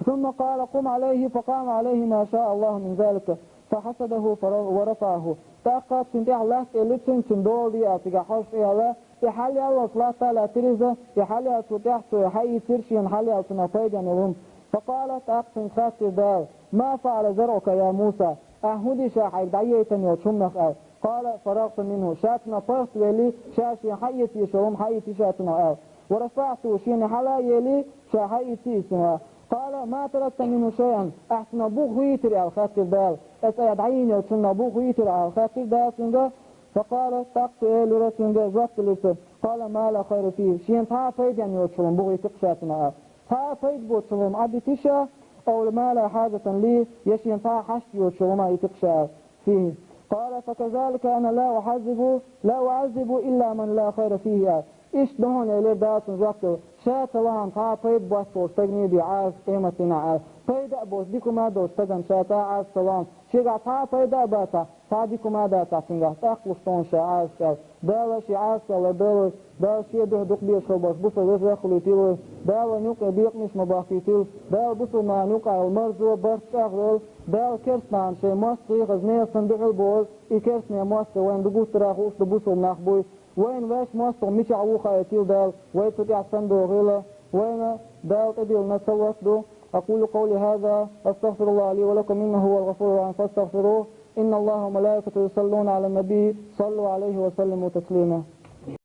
ثم قال: قم عليه، فقام عليه ما شاء الله من ذلك، فحصده فر-، ورفعه. ТӀаккха цунна тӀехь латта, элира цуьнга, цунна дола де аьлла, цигахь хьожа аьлла, и хьалаяллалц латта а лаьттира иза, и хьалаяьллачул тӀаьхьа цо и хьаийцира, шена хьалаяьлла цунах пайденна йолу хӀума. فقال: ТӀаккха цуьнга хаьттира Дала: ما فعل زرعك يا موسى؟ Ахь хӀун ди ша хьайга дӀаяйтина йолчу хӀуманах аьлла. قال: فرغت منه. Ша цунах паргӀатвелли, ша шена хьаэца йиш йолу хӀума хьаийци ша цунах аьлла. ورفعته. Шена хьала а елли, ша хьаийци иза цунах. قال: ما تركت منه شيئا. Ахь цунах буха хӀу йитира аьлла хаьттира Дала. Аса айхьа дӀайийна йолчунах буха хӀу йитира аьлла хаьттира Дала цуьнга. فقال. ТӀаккха цо элира цуьнга, жоп делира цо: قال: ما لا خير فيه. Шена цхьа а пайденна йоцуш йолу хӀума буха йити-кх ша цунах аьлла. Цхьа а пайда боцуш йолу хӀума Ӏадити ша, أو ما لا حاجة لي, я шена цхьа а хьашт йоцуш йолу хӀума йити-кх ша аьлла. فيه. قال: فكذلك أنا لا أعذب، لا أعذب إلا من لا خير فيه. Иштта ду хьуна, элира Дала цунна жоп делла, ша ца лахьана цхьа а пайда боцуш волу стагана бен Ӏазап къематдийнахь аьлла. Пайда а боцуш, дика хӀума а доцуш стагана ша цхьа а Ӏазап ца лахьа. Шегахь цхьа а пайда а бацахь, цхьа а дика хӀума а дацахь цуьнгахь, тӀаккха луш ду хьуна ша Ӏазап аьлла. Дала шен Ӏазап аьлларг дойла вай, Дала шен дуьхьа дукха безаш хила болуш бусалба вежарий хуьлуьйтийла вай, Дала вайна юкъе бекъамаш ма бахкийтийла, Дала бусалба нахана юкъахь йолу марзо, барт чӀагӀдойла, Дала керста нахана шайн мостагӀий, хаза нехан санна дуьхьал бовла, и керстанийн мостагӀий вайна дугуттара а хууш ду бусалба нах буй. Вайна ваьш мостагӀа мичахь ву хаийтийла Дала, вай цу тӀехь сандохийла, вайна Дала тӀедиллина салот ду. أقول قولي هذا، أستغفر الله لي ولكم، إنه هو الغفور الرحيم، فاستغفروه، إن الله وملائكته يصلون على النبي، صلوا عليه وسلموا تسليما.